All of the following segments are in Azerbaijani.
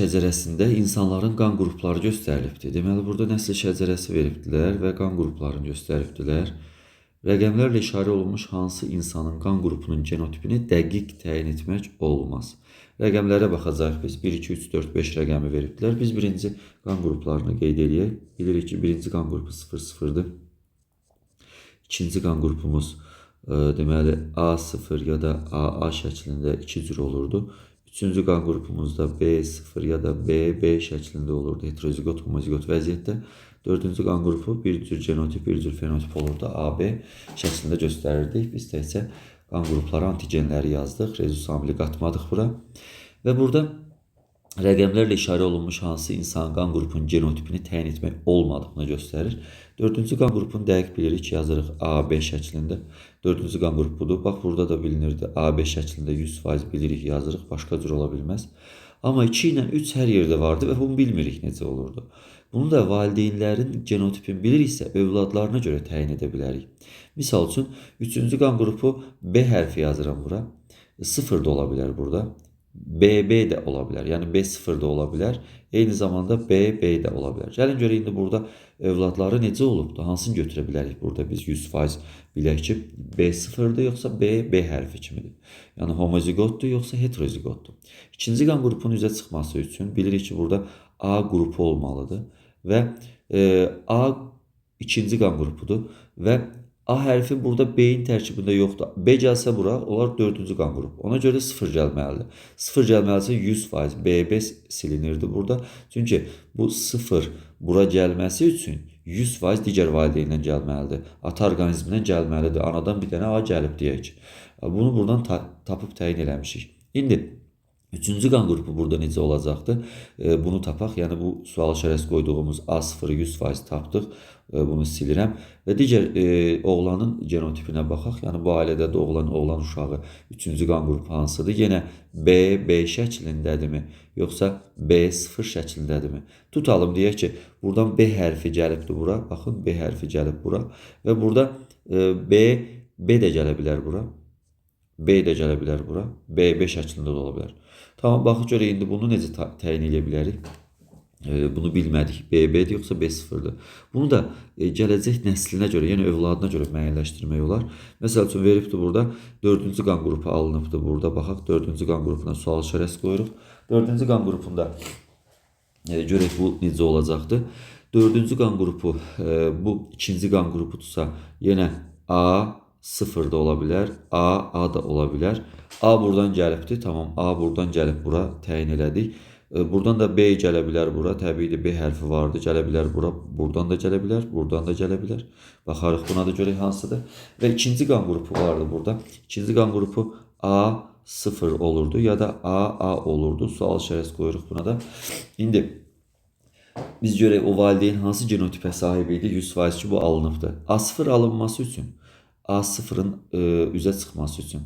Şəcərəsində insanların qan qrupları göstərilibdir. Deməli, burada nəsil şəcərəsi veribdilər və qan qruplarını göstəribdilər. Rəqəmlərlə işarə olunmuş hansı insanın qan qrupunun genotipini dəqiq təyin etmək olmaz. Rəqəmlərə baxacağıq biz. 1, 2, 3, 4, 5 rəqəmi veribdilər. Biz birinci qan qruplarını qeyd eləyək. Bilirik ki, birinci qan qrupu 0, 0-dır. İkinci qan qrupumuz deməli A0 ya da AA şəklində iki cür olurdu. Üçüncü qan qrupumuzda B0 ya da BB şəklində olurdu. Heterozigot, homozigot vəziyyətdə. Dördüncü qan qrupu bir cür genotip, bir cür fenotip olurdu. AB şəklində göstərirdik. Biz təkcə qan qrupları, antigenləri yazdıq. Rezus amili qatmadıq bura. Və burada rəqəmlərlə işarə olunmuş hansı insan qan qrupunun genotipini təyin etmək olmadığını göstərir. Dördüncü qan qrupunu dəqiq bilirik ki, yazırıq AB şəklində. Dördüncü qan qrupu budur. Bax, burada da bilinirdi. AB şəklində 100% bilirik, yazırıq. Başqa cür ola bilməz. Amma 2 ilə 3 hər yerdə vardı və bunu bilmirik necə olurdu. Bunu da valideynlərin genotipini biliriksə, övladlarına görə təyin edə bilərik. Misal üçün, üçüncü qan qrupu B hərfi yazıram bura. 0 da ola bilər burada. BB də ola bilər. Yəni B0 da ola bilər. Eyni zamanda BB də ola bilər. Gəlin görək indi burada övladları necə olubdur? Hansını götürə bilərik burada biz 100% bilək ki, B0-dır yoxsa B, B hərfi kimidir. Yəni homozigotdur yoxsa heterozigotdur. İkinci qan qrupunun üzə çıxması üçün bilirik ki, burada A qrupu olmalıdır və A ikinci qan qrupudur və A hərfi burada B-in tərkibində yoxdur. B gəlsə bura, olar dördüncü qan qrupu. Ona görə də 0 gəlməlidir. 0 gəlməlisə 100% BB silinirdi burada. Çünki bu 0 bura gəlməsi üçün 100% digər valideyndən gəlməlidir. Ata orqanizmindən gəlməlidir. Anadan bir dənə A gəlib deyək. Bunu buradan tapıb təyin eləmişik. İndi üçüncü qan qrupu burada necə olacaqdır? Bunu tapaq. Yəni bu sual işarəsi qoyduğumuz A0-ı 100% tapdıq. Bunu silirəm. Və digər oğlanın genotipinə baxaq. Yəni bu ailədə doğulan oğlan uşağı üçüncü qan qrupu hansıdır? Yenə B, B şəklindədirmi? Yoxsa B0 şəklindədirmi? Tutalım, deyək ki, buradan B hərfi gəlibdir bura. Baxın, B hərfi gəlib bura. Və burada B, B də gələ bilər bura. B də gələ bilər bura. B, B şəklində də ola bilər. Tamam, baxın görək indi bunu necə təyin edə bilərik? Bunu bilmədik. B, B-dir yoxsa B0-dır. Bunu da gələcək nəslinə görə, yəni övladına görə müəyyənləşdirmək olar. Məsəl üçün veribdir burada dördüncü qan qrupu alınıbdır burada. Baxaq, dördüncü qan qrupuna sual işarəsi qoyuruq. Dördüncü qan qrupunda görək bu necə olacaqdır. Dördüncü qan qrupu bu ikinci qan qrupudursa, yenə A 0 da ola bilər, A, A da ola bilər. A buradan gəlibdir, tamam, A buradan gəlib bura təyin elədik. Buradan da B gələ bilər bura, təbiidir B hərfi vardı, gələ bilər bura, buradan da gələ bilər, buradan da gələ bilər. Baxarıq buna da görək hansıdır. Və ikinci qan qrupu vardı burada. İkinci qan qrupu A 0 olurdu ya da A, A olurdu. Sual işarəsi qoyuruq buna da. İndi biz görək o valideyn hansı genotipə sahib idi? 100% ki, bu alınıbdır. A0 alınması üçün, A0-ın üzə çıxması üçün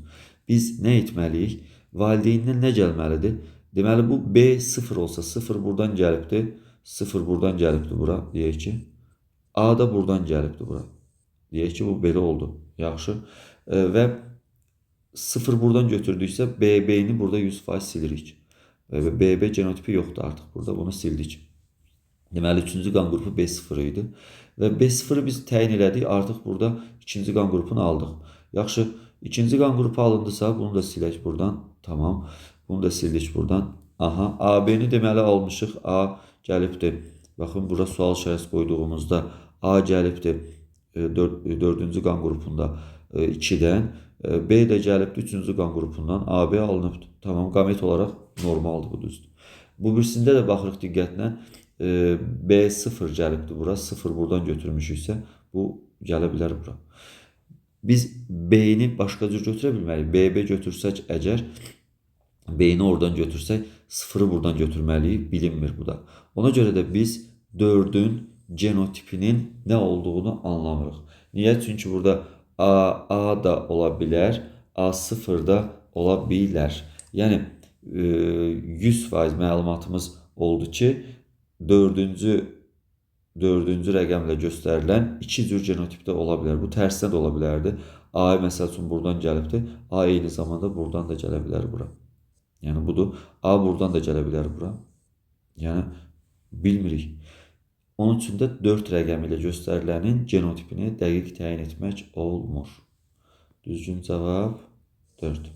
biz nə etməliyik? Valideyndən nə gəlməlidir? Deməli, bu B0 olsa 0 buradan gəlibdir. 0 buradan gəlibdir bura, deyək ki. A da buradan gəlibdir bura. Deyək ki, bu belə oldu. Yaxşı. Və 0 buradan götürdüksə B, B-ni burada 100% silirik. Və BB genotipi yoxdur artıq burada. Bunu sildik. Deməli, üçüncü qan qrupu B0 idi. Və B0-ı biz təyin elədik. Artıq burada ikinci qan qrupunu aldıq. Yaxşı, ikinci qan qrupu alındısa, bunu da silək buradan. Tamam. Bunu da sildik buradan. Aha, AB-ni deməli almışıq. A gəlibdir. Baxın, bura sual işarəsi qoyduğumuzda A gəlibdir dördüncü qan qrupunda 2-dən. B də gəlibdir üçüncü qan qrupundan. AB alınıbdır. Tamam, qamet olaraq normaldır bu, düzdür. Bu birisində də baxırıq diqqətlə. B0 gəlibdir bura. 0 buradan götürmüşüksə, bu gələ bilər bura. Biz B-ni başqa cür götürə bilmərik. BB götürsək əgər, B-ni oradan götürsək, 0-ı buradan götürməliyik, bilinmir bu da. Ona görə də biz 4-ün genotipinin nə olduğunu anlamırıq. Niyə? Çünki burada A, A da ola bilər, A0 da ola bilər. Yəni, 100% məlumatımız oldu ki, dördüncü rəqəmlə göstərilən iki cür genotipdə ola bilər. Bu tərsinə də ola bilərdi. A məsəl üçün buradan gəlibdir. A eyni zamanda buradan da gələ bilər bura. Yəni budur. A buradan da gələ bilər bura. Yəni bilmirik. Onun üçün də 4 rəqəmi ilə göstərilənin genotipini dəqiq təyin etmək olmur. Düzgün cavab 4.